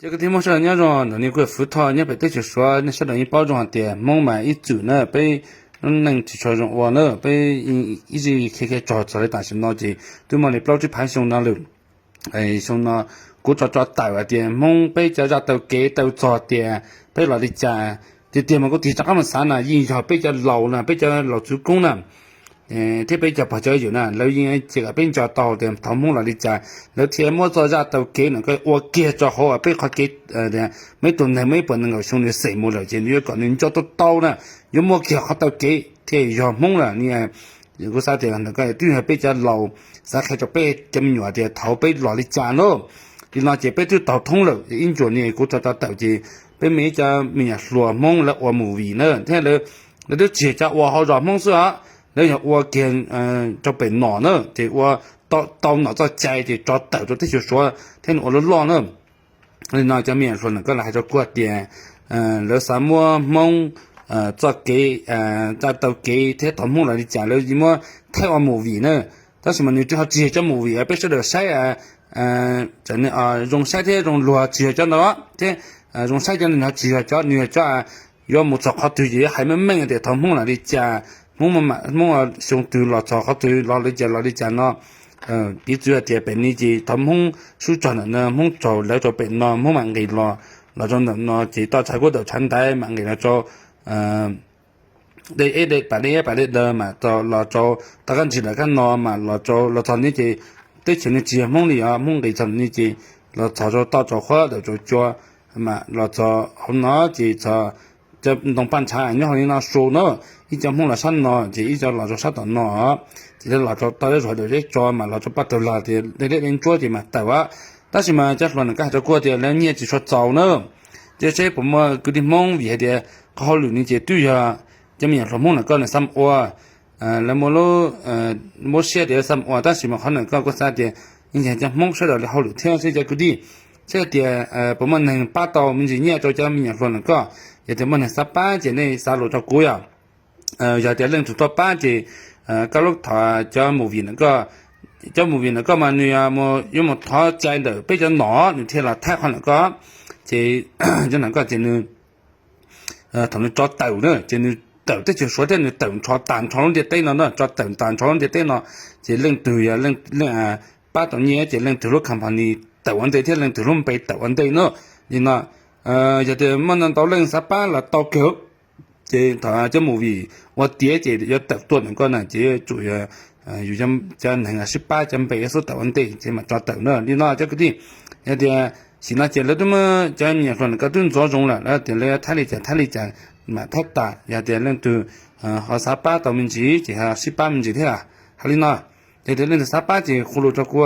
Ces kwv tij Hmoob sawv daws nyob zoo, ntawm no kuv yog Fuv Thoj nyob pem teb chaws Suav, nej sawv daws yeej paub zoo hais tias Hmoob mas ib txwm na peb neej tsis tshua zoo ua na, peb ib txwm khiav khiav txog txog li tam sim no ces twb muaj li plaub tsib phav xyoo no lawm. Xyoo no kuv tso tso tawm hais tias Hmoob peb cov zaj taw kev taw txog tias peb los li cas, tiag tiag mas kuv tig rov qab mus xav na yeej yog peb cov laus na, peb cov laus txwv koob na thiab peb cov pog cov yawm na lawv yeej cia kom peb nco tau tias thaum Hmoob los li cas lawv thiaj muab txoj zaj taw kev no ua kiag rau hauv peb qhov kev. Muaj ib tug neeg muaj ib puas nees nkaum xyoo nws xeem mus lawm ces nws yuav kom nws nco tau tau na, yuav muaj kiag qhov taw kev thiaj yog Hmoob na. Kuv xav tias ntawm ko twb yog peb cov laus xav qhia rau peb cov me nyuam tias thaum peb los li cas na. Li no ces peb twb taug thoob lawm ib ntsuas ni kuv tso tso tawm ces peb muaj ib cov me nyuam hluas Hmoob lawv ua movie na thiab lawv twb tsis yog cov ua hauv zos Hmoob xwb os, lawv yog ua kiag rau pem nom na ces ua tau nom txoj cai ces tso tawm rau teb chaws Suav thiab nws ua loj loj na. Li no cov me nyuam hluas ntawm ko lawv hais rau kuv tias lawv xav muab Hmoob txoj kev, zaj taw kev thiab thaum Hmoob los li cas lawv muab thaij ua movie na. Tab sis mas nws ho tsis yog cov movie peb sawv daws saib zoo saib thiab zoo luag tsis yog cov ntawd thiab zoo saib cov ntawd ho tsis yog cov, nws yog cov yuav mus txog qhov twg ces yuav hais meej meej tias thaum Hmoob los li cas, Hmoob, Hmoob xyoo twg los txog qhov twg los li cas los li cas no. Piv txwv hais tias pem ni ces thaum Hmoob sub tsog ntawm no Hmoob tsaug lawv rau pem no Hmoob mam nqis los, los rau ntawm no ces toj tshav kuj tawm tshav ntaiv mam nqis los rau dej eb dej pas dej eb pas dej daw mas los rau toj kab ntsis lawm kab no mas los rau los txog ni ces teb chaws ni tsis yog Hmoob li os, Hmoob nqis txog ni ces los txog rau toj rau qhuab tawm rau cua mas los txog hauv no ces txog cov ntoo paj ntshav nyob hauv li no su na, ib co Hmoob los sab no ces ib co los rau sab tom no ces los rau toj zeb zuag dawm zeb tso mas los rau paj tawg lag tias dej dej dej ntsuab ces mam tawm. Tab sis mas cov hluas ntawm ko hais rau kuv tias lawv nyiaj tsis tshua txaus na. Ces seb puas muaj kwv tij Hmoob vim hais tias qhov hauj lwm ni ces twb yog cov me nyuam hluas Hmoob ntawm ko nws xav ua, lawv muaj lub, muab siab tias xav ua tab sis mas qhov ntawm ko kuv xav tias yeej yog cov Hmoob sawv daws li hauj lwm thiab seb cov kwv tij, seb tias puas muaj neeg pab tau me ntsis nyiaj rau cov me nyuam hluas ntawm ko. Yog tias muaj neeg xav pab ces nej xa lus rau kuv yom. Yog tias leej twg tuaj pab ces koj lub thov cov movie ntawm ko, cov movie ntawm ko mas nws yuav mus thov cai ntawm peb cov nom nws thiaj los thaij qhov ntawm ko. Ces cov ntawm ko ces nws thaum nws tso tawm na ces nws tawm teb chaws Suav thiab nws tawm nrho tas nrho lub ntiaj teb no na, tso tawm tas nrho lub ntiaj teb no ces leej twg yog leej pab tau nyiaj ces leej twg lub company tawm ua ntej thiab leej twg lub npe tawm ua ntej na. Li no yog tias muaj ntau leej xav pab los tau kawg. Ces thaum cov movie ua tiav ces yuav tawm tuaj ntawm ko na ces yuav tsum yog yus cov neeg sib pab cov npe yuav xub tawm ua ntej ces mam tso tawm na. Li no cov kwv tij, yog tias sim no ces lawv twb muab cov me nyuam hluas ntawm ko twb ntxuav zoo lawm, lawv tias lawv yuav thaij li cas thaij li cas mam thaij tas. Yog tias leej twg ho xav pab tau me ntsis ces ho sib pab me ntsis thiab. Hais li no, yog tias leej twg xav pab ces qhu lus rau kuv.